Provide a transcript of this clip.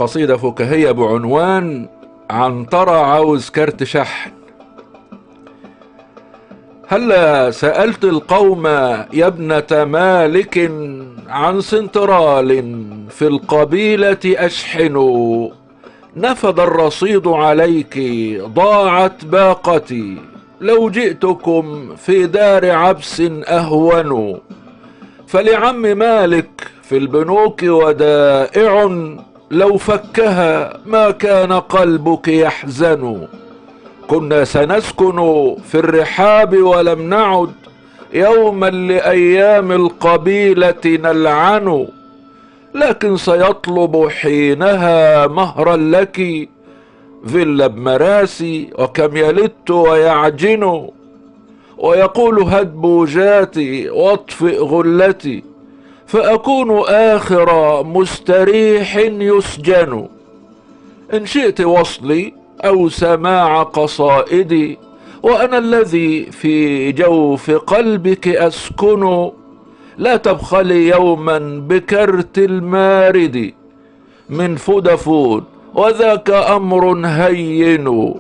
قصيدة فكاهية بعنوان عنترة عاوز كارت شحن. هلا سألت القوم يا ابنة مالك عن سنترال في القبيلة أشحن، نفد الرصيد عليك ضاعت باقتي، لو جئتكم في دار عبس أهون، فلعم مالك في البنوك ودائع، لو فكها ما كان قلبك يحزن. كنا سنسكن في الرحاب ولم نعد يوما لأيام القبيلة نلعن، لكن سيطلب حينها مهرا لك فيلا بمراسي وكم يلت ويعجن، ويقول هد بوجاتي واطفئ غلتي، فأكون آخر مستريح يسجن. إن شئت وصلي أو سماع قصائدي، وأنا الذي في جوف قلبك أسكن، لا تبخلي يوما بكرت المارد من فودافون، وذاك أمر هين.